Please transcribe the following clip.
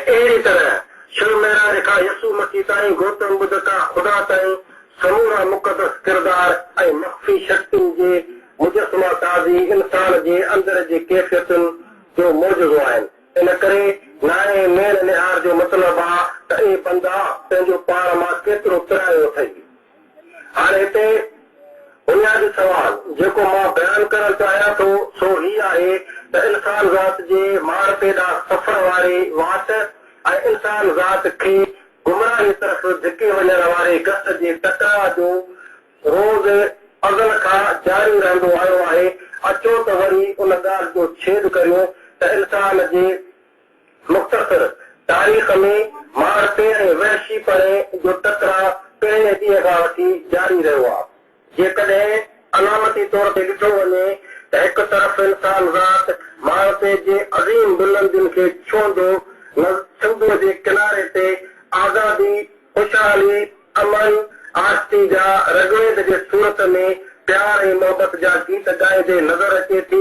اهڙي طرح شو مهراج کان يسوع مسيح تائين، گوتم ٻڌ کان خدا تائين سمورا مقدس ڪردار ۽ مخفي شڪتين جي مجسمه سازي انسان جي اندر جي ڪيفيتن جو معجزو آهن. ان ڪري نائين نيڻ نهار جو مطلب آ ته اي بندا پنهنجو پاڻ مان ڪيترو پرايو اٿئي. هاڻي هتي بنيادي سوال جيڪو مان بيان ڪرڻ چاهيان ٿو سو هي آهي ته انسان ذات جي ماڻهپي ڏانهن سفر واري واٽ ۽ انسان ذات کي گمراهي طرف ڌڪي وڃڻ واري گس جي ٽڪراء جو روز ازل کان جاري رهندو آيو آهي. اچو ته وري ان ڳالهه جو ڇيد ڪريون ته انسان جي مختصر تاريخ ۾ ماڻهپي ۽ وحشي پڻي جو ٽڪراء پهرين ڏينهن کان وٺي جاري رهيو آ. جيڪڏهن علامتي طور تي ڏٺو وڃي ته هڪ طرف انسان ذات ماڻهپي جي عظيم بلندين کي ڇهندو سنڌوء جي ڪناري تي آزادي، خوشحالي، امن، آشتي جا رگويد جي صورت ۾ پيار ۽ محبت جا گيت ڳائيندي نظر اچي ٿي.